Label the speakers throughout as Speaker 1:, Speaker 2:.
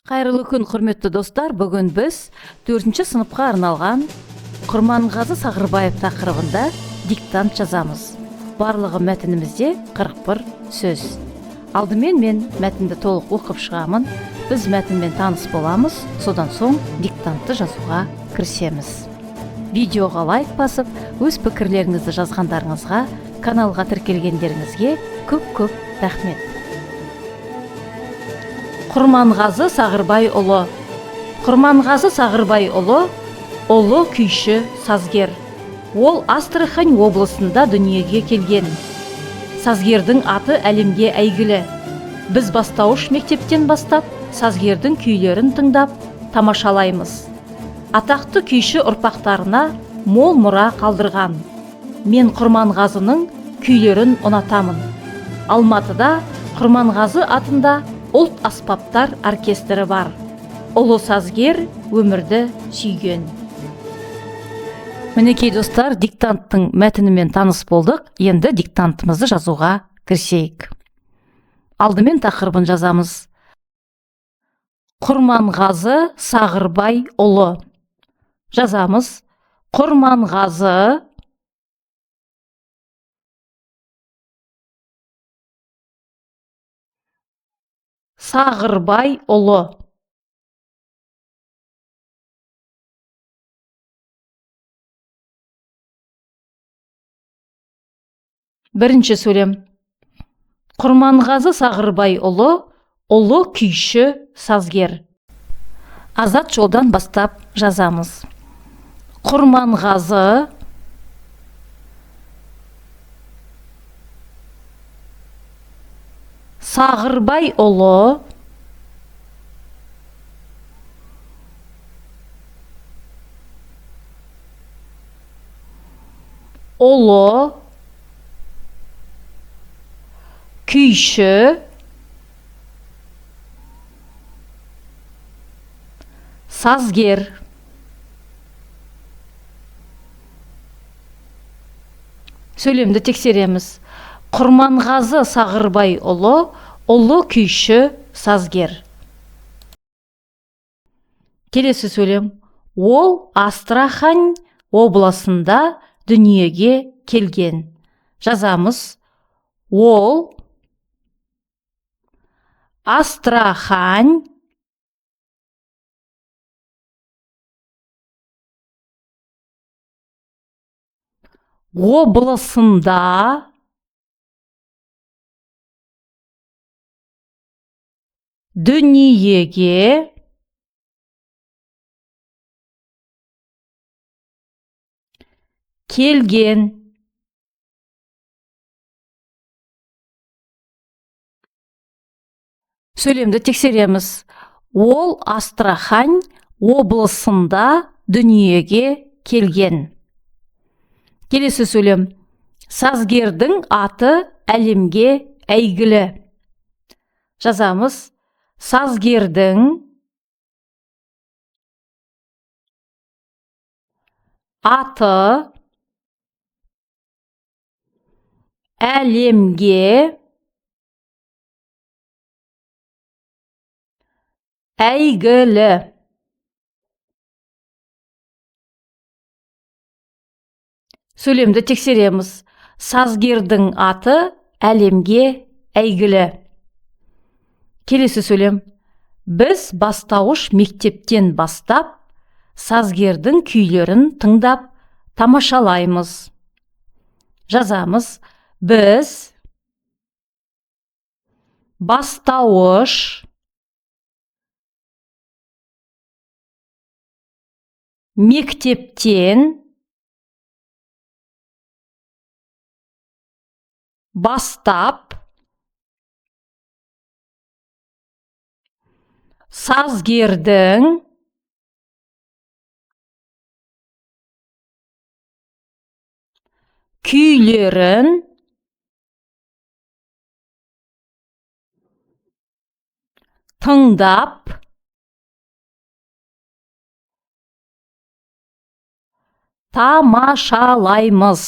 Speaker 1: Қайырлы күн, құрметті достар. Бүгін біз 4-ші сыныпқа арналған Құрманғазы Сағырбаев тақырыбында диктант жазамыз. Барлығы мәтінімізде 41 сөз. Алдымен мен мәтінді толық оқып шығамын. Біз мәтінмен таныс боламыз, содан соң диктантты жазуға кірісеміз. Видеоға лайк басып, өз пікірлеріңізді жазғандарыңызға, каналға тіркелгендеріңізге көп-көп рахмет. Құрманғазы Сағырбайұлы. Құрманғазы Сағырбайұлы ұлы күйші, сазгер. Ол Астрахань облысында дүниеге келген. Сазгердің аты әлемге әйгілі. Біз бастауыш мектептен бастап сазгердің күйлерін тыңдап тамашалаймыз. Атақты күйші ұрпақтарына мол мұра қалдырған. Мен Құрманғазының күйлерін ұнатамын. Алматыда Құрманғазы атында ұлт аспаптар оркестрі бар. Ұлы сазгер өмірді сүйген. Мінекей, достар, диктанттың мәтінімен таныс болдық. Енді диктантымызды жазуға кірісейік. Алдымен тақырыбын жазамыз. Құрманғазы Сағырбайұлы. Жазамыз. Құрманғазы Сағырбайұлы. Бірінші сөйлем. Құрманғазы Сағырбайұлы ұлы күйші, сазгер. Азат жолдан бастап жазамыз. Құрманғазы Сағырбайұлы ұлы күйші сазгер. Сөйлемді тексереміз. Құрманғазы Сағырбайұлы ұлы күйші, сазгер. Келесі сөйлем. Ол Астрахань облысында дүниеге келген. Жазамыз. Ол Астрахань облысында дүниеге келген. Сөйлемді тексереміз. Ол Астрахань облысында дүниеге келген. Келесі сөйлем. Сазгердің аты әлемге әйгілі. Жазамыз. Сазгердің аты әлемге әйгілі. Сөйлемді тексереміз. Сазгердің аты әлемге әйгілі. Келесі сөйлем. Біз бастауыш мектептен бастап сазгердің күйлерін тыңдап тамашалаймыз. Жазамыз. Біз бастауыш мектептен бастап сазгердің күйлерін тыңдап тамашалаймыз.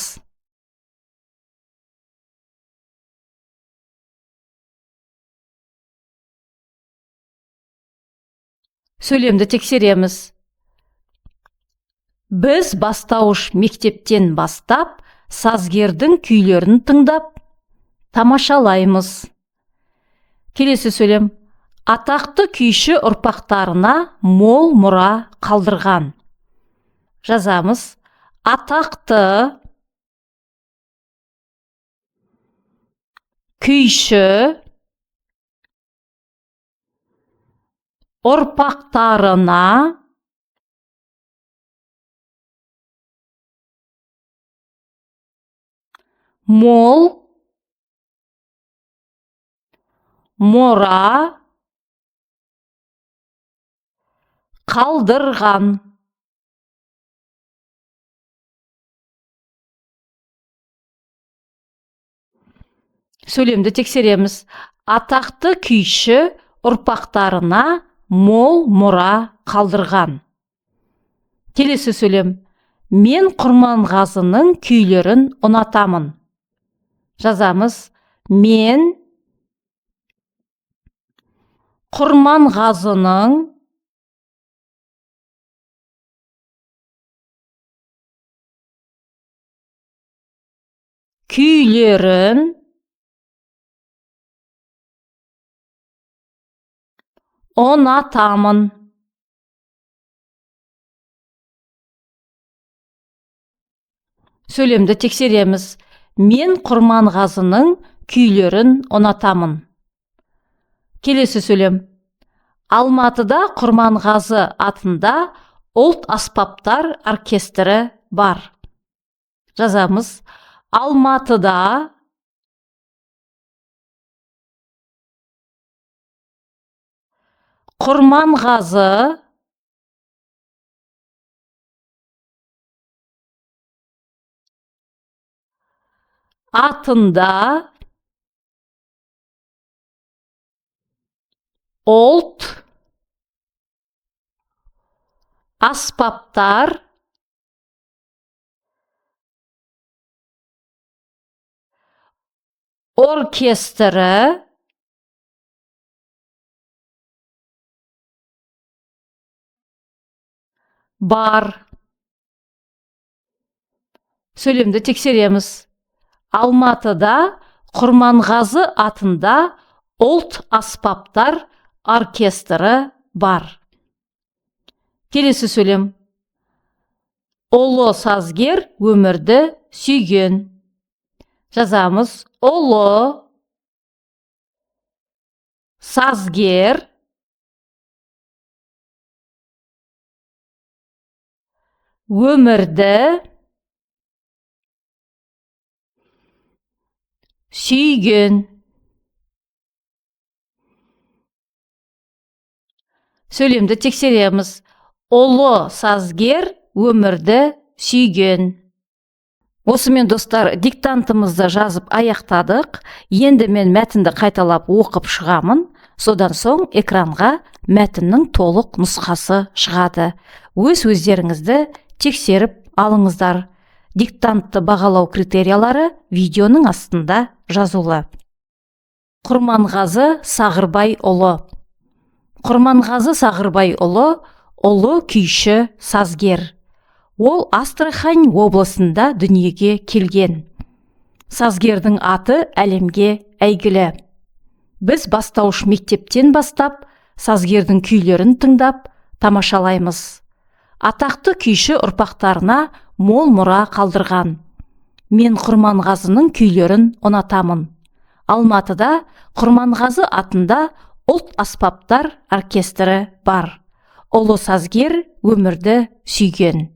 Speaker 1: Сөйлемді тексереміз. Біз бастауыш мектептен бастап сазгердің күйлерін тыңдап тамашалаймыз. Келесі сөйлем. Атақты күйші ұрпақтарына мол мұра қалдырған. Жазамыз. Атақты күйші ұрпақтарына мол мұра қалдырған. Сөйлемді тексереміз. Атақты күйші ұрпақтарына мол мұра қалдырған. Келесі сөйлем. Мен Құрманғазының күйлерін ұнатамын. Жазамыз. Мен Құрманғазының күйлерін ұнатамын. Сөйлемді тексереміз. Мен Құрманғазының күйлерін ұнатамын. Келесі сөйлем. Алматыда Құрманғазы атында ұлт аспаптар оркестрі бар. Жазамыз. Алматыда Құрманғазы атында ұлт аспаптар оркестрі бар. Сөйлемді тексереміз. Алматыда Құрманғазы атында ұлт аспаптар оркестрі бар. Келесі сөйлем. Ұлы сазгер өмірді сүйген. Жазамыз. Ұлы сазгер өмірді сүйген. Сөйлемді тексереміз. Ұлы сазгер өмірді сүйген. Осымен, достар, диктантымызды жазып аяқтадық. Енді мен мәтінді қайталап оқып шығамын. Содан соң экранға мәтіннің толық нұсқасы шығады. Өз өздеріңізді тексеріп алыңыздар. Диктантты бағалау критериялары видеоның астында жазулы. Құрманғазы Сағырбайұлы. Құрманғазы Сағырбайұлы ұлы күйші сазгер. Ол Астрахань облысында дүниеге келген. Сазгердің аты әлемге әйгілі. Біз бастауыш мектептен бастап сазгердің күйлерін тыңдап тамашалаймыз. Атақты күйші ұрпақтарына мол мұра қалдырған. Мен Құрманғазының күйлерін ұнатамын. Алматыда Құрманғазы атында ұлт аспаптар оркестрі бар. Ұлы сазгер өмірді сүйген.